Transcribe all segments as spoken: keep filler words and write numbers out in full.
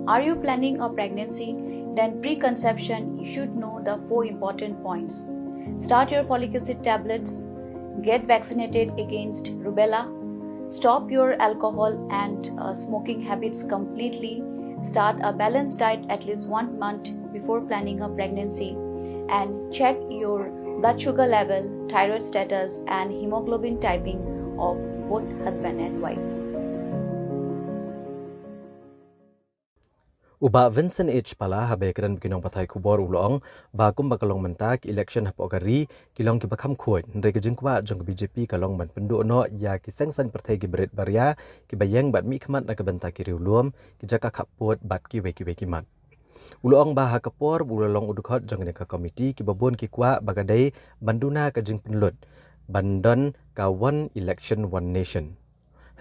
Are you planning a pregnancy? Then preconception, you should know the four important points. Start your folic acid tablets, get vaccinated against rubella, stop your alcohol and uh, smoking habits completely, start a balanced diet at least one month before planning a pregnancy, and check your blood sugar level, thyroid status, and hemoglobin typing of both husband and wife. U Bah Vincent H Pala haba ïakren bad ki nongpathai khubor u la ong ba kumba ka long mynta ki election hapoh ka ri ki long kiba kham khuid, hynrei ka jingkwah jong ka B J P ka long ban pynduh noh ïa ki seng saiñ pyrthei kiba rit ba ria kiba ïeng bad mihkhmat na ka bynta ki riewlum, ki jaka khappud bad kiwei kiwei ki mat. U la ong ba ha ka por ba u la long u dkhot jong kane ka komiti, kiba bun ki kwah ba ka dei ban duna ka jingpynlut ban don ka One Election One Nation.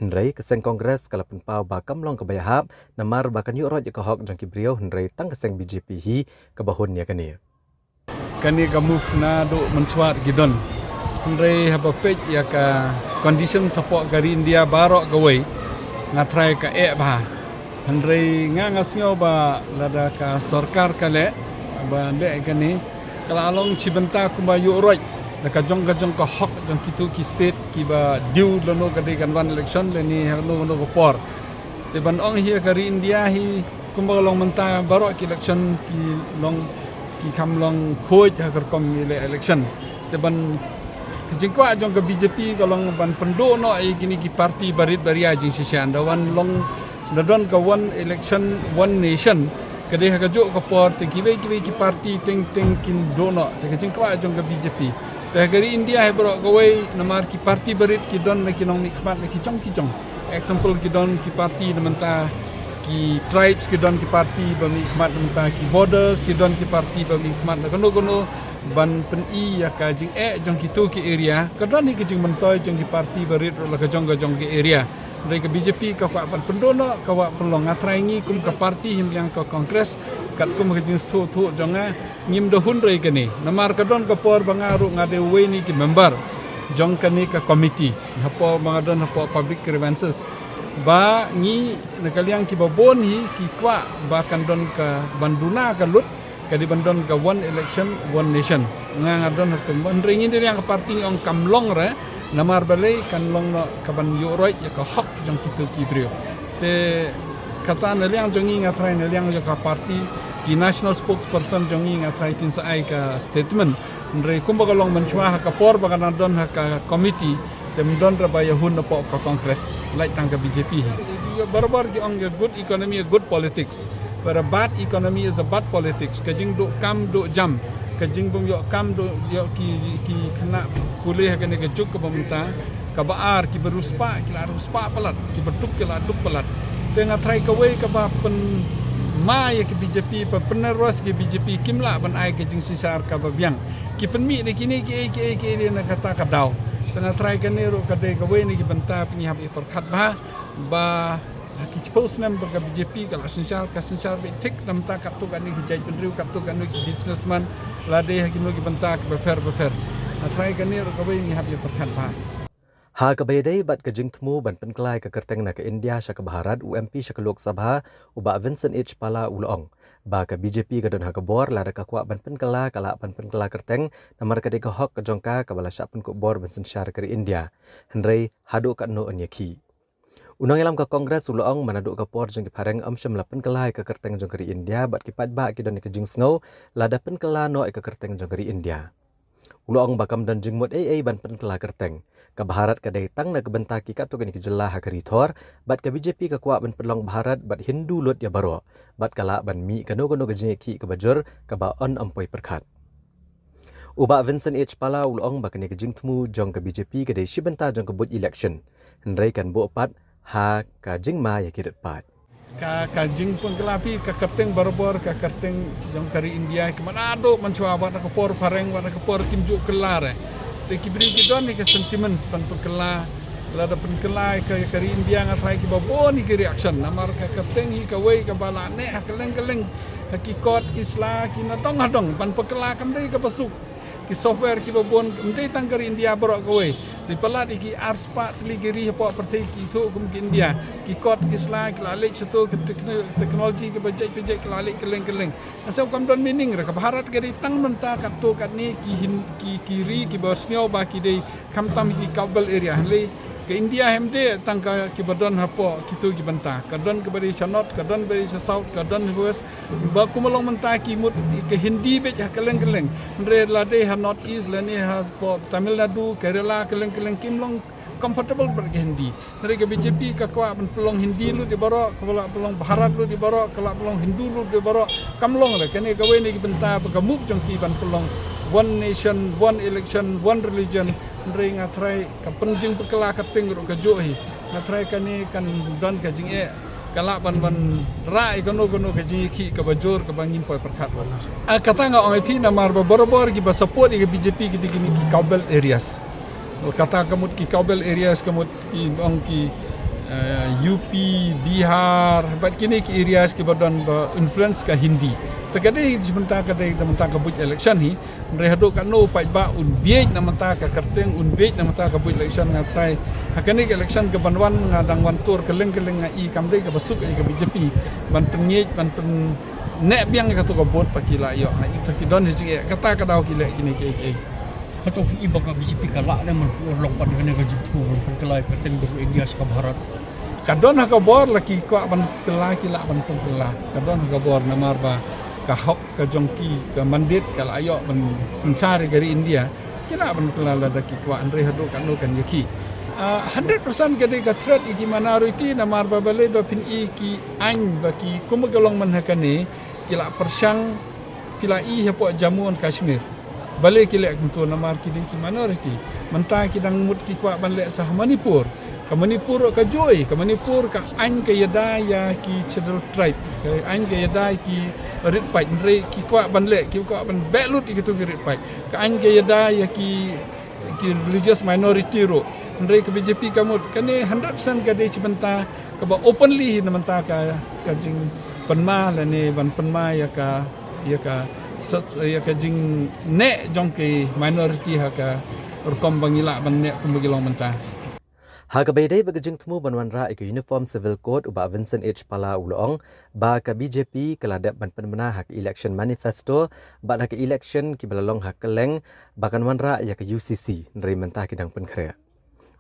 Hynrei ka seng Congress ka la pynpaw ba kam long kaba ïahap namar ba kan ïoh roit ïa ka hok jong ki briew, hynrei tang ka seng B J P hi kaba hun ïa kane. Kane ka move naduh mynshuwa ki don. Hynrei haba peit ïa ka condition hapoh ka ri India baroh kawei, nga tharai ka eh bha. Hynrei nga nga sngew ba lada ka sorkar ka leh ba leh kane, ka la long shi bynta kumba ïoh roit da ka jong ka jong ka hok jong kito ki state kiba due lano ka dei kan wan election lane hano hano ka por. Te ban ong hi ka ri India hi kumba ka long mynta baroh ki election ki long ki kham long khuid ha ka rukom ïaleh election. Te ban ka jingkwah jong ka B J P ka long ban pynduh noh ïa kine ki party barit baria jingshisha, da wan long da don ka one election one nation. Ka dei ha kajuh ka por te kiwei kiwei ki party teng teng kin duh noh, te ka jingkwah jong ka B J P. Te ha ka ri India hi baroh kawei namar ki party barit ki don na ki nongmihkhmat na ki jong ki jong. Example, ki don ki party na mynta ki tribes, ki don ki party ba mihkhmat na mynta ki borders, ki don ki party ba mihkhmat na kano kano, ban pyni ïa ka jingeh jong kito ki area. Ka don hi ka jingmyntoi jong ki party barit ruh la ka jong ka jong ki area. Hynrei ka B J P ka kwah ban pynduh noh, ka kwah pynlong. Nga tharai ngi kum ka party hynliang ka Congress, katkum ka jingsngewthuh jong nga, ngim da hun ruh ïa kane. Namar ka don ka por ba nga ruh nga dei uwei na ki member jong kane ka committee hapoh ba nga don hapoh public grievances, ba ngi na ka liang kiba bun hi ki kwah ba kan don ka ban duna ka lut, ka dei ban don ka one election one nation. Nga nga don ha ka, hynrei ngi na liang ka party ngi ong kam long ruh, namar balei? Kan long noh ka ban ïoh roit ïa ka hok jong kito ki briew. Te kata na liang jong ngi, nga tharai na liang jong ka party, ki national spokesperson jong ngi, nga tharai kin sa ai ka statement. Hynrei kumba ka long mynshuwa ha ka por ba ka dang don ha ka committee, te ym don ruh ba ïahun napoh ka Congress, lait tang ka B J P hi. Barabor ki ong, a good economy, a good politics. But a bad economy is a bad politics. Ka jingduh kam duh jam, ka jingbym ïoh kam duh ïoh ki, ki khynnah pule ha kane ka juk kaba mynta. Kaba ar, kiba riewspah ki la riewspah palat, kiba duk ki la duk palat. Te nga tharai kawei kaba pynma ïa ka B J P, ba pynnervous ïa ka B J P, kim lah ban ai ka jingsynshar kaba biang. Ki pynmih da kine kiei kiei kiei na kata ka daw. Te nga tharai kane ruh ka dei kawei na ki bynta ba ngi hap ïa pyrkhat bha, ba ha ki shiphew snem ba ka B J P ka la synshar, ka synshar beit thik na bynta katto katne ki jaitbynriew, katto katne ki businessman, lade ha kino ki bynta kiba pher ba pher. Nga tharai kane ruh kawei ngi hap ïa pyrkhat bha. Ha kaba ïadei bad ka jingthmu ban pynkylla ïa ka kyrteng na ka India sha ka Bharat, u M P sha ka Lok Sabha, u Bah Vincent H Pala u la ong ba ka B J P ka don ha ka bor, lada ka kwah ban pynkylla ka lah ban pynkylla kyrteng, namar ka dei ka hok ka jong ka kaba la shah pynkup bor ban synshar ka ri India. Hynrei haduh katno yn ïakhih? U nongïalam ka Congress u la ong ba naduh ka por jong ki phareng ym shym la pynkylla ïa ka kyrteng jong ka ri India, bad ki paidbah ki don ïa ka jingsngew lada pynkylla noh ïa ka kyrteng jong ka ri India. U la ong ba kam don jingmut ei ei ban pynkylla kyrteng. Ka Bharat ka dei tang na ka bynta ki katto katne ki jylla ha ka ri Thor, bad ka B J P ka kwah ban pynlong Bharat bad Hindu lut ïa baroh, bad ka lah ban mih kano kano ka jingïakhih kaba jur kaba yn ym poi pyrkhat. U Bah Vincent H Pala u la ong ba kane ka jingthmu jong ka B J P ka dei shi bynta jong ka buit election, hynrei kan buh pat ha ka jingma ïa ki rit paid. Ka, ka jingpynkylla phi ka kyrteng barabor, ka kyrteng jong ka ri India, ki man naduh mynshuwa, wat ha ka por phareng, wat ha ka por kim ju kylla re. Te ki briew ki don ïa ka sentiments ban pynkylla, lada pynkylla ïa ka, ka ri India, nga tharai kiba bun ïa ki reaction, namar ka kyrteng hi kawei kaba la neh ha kylleng kylleng, ha ki kot ki sla, ki nadong hadong, ban pynkylla kam dei kaba suk. Ki software kiba bun, ym dei tang ka ri India baroh kawei. Dei palat ïa ki arspah tylli ki ri hapoh pyrthei ki thuh kum ki India. Ki kot ki sla ki la leit shato, ki techno-, technology kiba jait ba jait ki la leit kylleng kylleng. Asa kam don meaning re, ka Bharat ka dei tang mynta katto katne ki hin, ki, ki ri kiba sngew ba ki dei khamtam ki Cowbelt area. Hynrei ka India hynrei tang ka kiba don hapoh kito ki bynta. Ka don kaba dei sha north, ka don ba dei sha south, ka don west. Ba kum long mynta ki mut ka Hindi beit ha kylleng kylleng. Hynrei lada ha north east lane hapoh Tamil Nadu, Kerala, kylleng kylleng kim long comfortable bad ka Hindi. Hynrei ka B J P ka kwah ban pynlong Hindi lut ïa baroh, ka kwah pynlong Bharat lut ïa baroh, ka kwah pynlong Hindu lut ïa baroh. Kam long re, kane kawei na ki bynta ba ka move jong ki ban pynlong one nation, one election, one religion. Hynrei nga tharai ka pynjingpynkylla kyrteng ruh ka juh hi. Nga tharai kane kan don ka jingeh, ka lah ban, ban rah ïa kano kano ka jingïakhih kaba jur kaba ngim poi pyrkhat. Ah, kata nga ong ïa phi namar ba barabor kiba support ïa ka B J P ki dei kine ki Cowbelt areas. Kata ka mut ki Cowbelt areas ka mut ki ong ki, eh, U P, Bihar, bad kine ki areas kiba don ba influence ka Hindi. Te ka dei shi bynta, ka dei na bynta ka buit election hi. Hynrei haduh katno u paidbah un bieit na bynta ka kyrteng, un bieit na bynta ka buit election, nga tharai ha kane ka election kaban wan nga dang wan tur kylleng kylleng, nga i kam dei kaba suk ïa ka B J P ban pynngeit, ban pynneh biang ïa kato ka vote ba ki la ïoh. Nga i to ki don hi jingeh, kata ka daw ki leh kine kiei kiei. Kato ki i ba ka B J P ka lah ne man long pat kane ka jingthmu ban pynkylla ïa ka kyrteng ka India sha ka Bharat. Ka don ha ka bor, la ki kwah ban kylla ki lah ban pynkylla. Ka don ha ka bor namar ba ka hok ka jong ki, ka mandate ka la ïoh ban synshar ïa ka ri India. Ki lah ban kylla lada ki kwah, hynrei haduh katno kan ïakhih. Ah, hundred percent ka dei ka threat ïa ki minority namar ba balei ba phin i ki aiñ ba ki kum ba ka long man ha kane ki la pyrshang, ki la i hapoh Jammu and Kashmir. Balei ki leh kumto namar ki dei ki minority. Mynta ki dang mut ki kwah ban leh sha Manipur. Ka Manipur ka juh, ka Manipur ka aiñ ka ïada ïa ki Scheduled Tribe. Ka aiñ ka ïada ïa ki rit paid, hynrei ki kwah ban leh, ki kwah ban beh lut ïa kito ki rit paid. Ka aiñ ka ïada ïa ki, ki religious minority ruh. Hynrei ka B J P ka mut kane hundred percent ka dei shi bynta kaba openly hi na bynta ka, ka jingpynma lane ban pynma ïa ka, ïa ka, ïa ka jingneh jong ki minority ha ka rukom ba ngi lah ban neh kumba ki long mynta. Ha kaba ïadei bad ka jingthmu ban wanrah ïa ka Uniform Civil Code, u Bah Vincent H Pala u la ong ba ka B J P ka la dep ban pynbna ha ka election manifesto bad ha ka election kiba la long ha kylleng ba kan wanrah ïa ka U C C, hynrei mynta ki dang pynkhreh.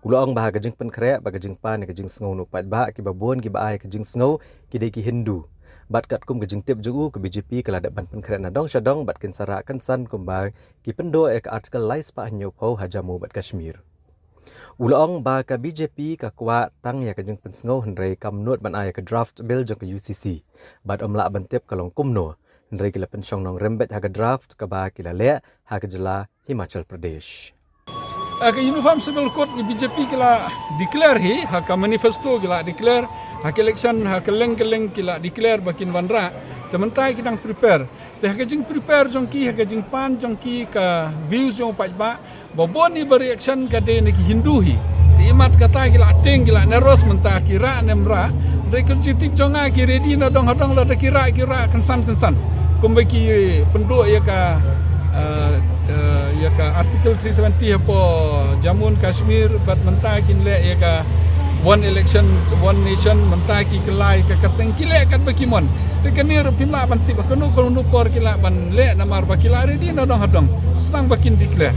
U la ong ba ha ka jingpynkhreh bad ka jingpan ïa ka jingsngew na u paidbah, kiba bun kiba ai ka jingsngew ki dei ki Hindu. Bad katkum ka jingtip jong u, ka B J P ka la dep ban pynkhreh na dong sha dong bad kin sa rah kynsan kumba ki pynduh ïa ka Article lai spah hynñiewphew ha Jammu bad Kashmir. U la ong ba ka B J P ka kwah tang ïa ka jingpynsngew, hynrei kam nud ban ai ïa ka draft bill jong ka U C C. Bad ym lah ban tip ka long kumno, hynrei ki la pynshong nongrim beit ha ka draft kaba ki la leh ha ka jylla Himachal Pradesh. Ah, ka Uniform Civil Code ka B J P ki la declare hi, ha ka manifesto ki la declare, ha ka election, ha kylleng kylleng ki la declare ba kin wanrah. Te mynta ki dang prepare. Te ha ka jingprepare jong ki, ha ka jingpan jong ki, ka views jong u paidbah, ba bun hi ba reaction ka dei na ki Hindu hi. Te imat kata ki la tieng, ki la nervous mynta ki rah ne ym rah. Hynrei ka jingtip jong nga ki ready na dong ha dong, lada ki rah, ki rah kynsan kynsan. Kumba ki pynduh ïa ka, eh, eh, ïa ka Article three seventy hapoh Jammu and Kashmir, bad mynta kin leh ïa ka one election, one nation, mynta ki kylla ïa ka kyrteng, ki leh katba ki mon. Te kane ruh phim lah ban tip kano kano por ki lah ban leh namar ba ki la ready na dong ha dong. Sdang ba kin declare.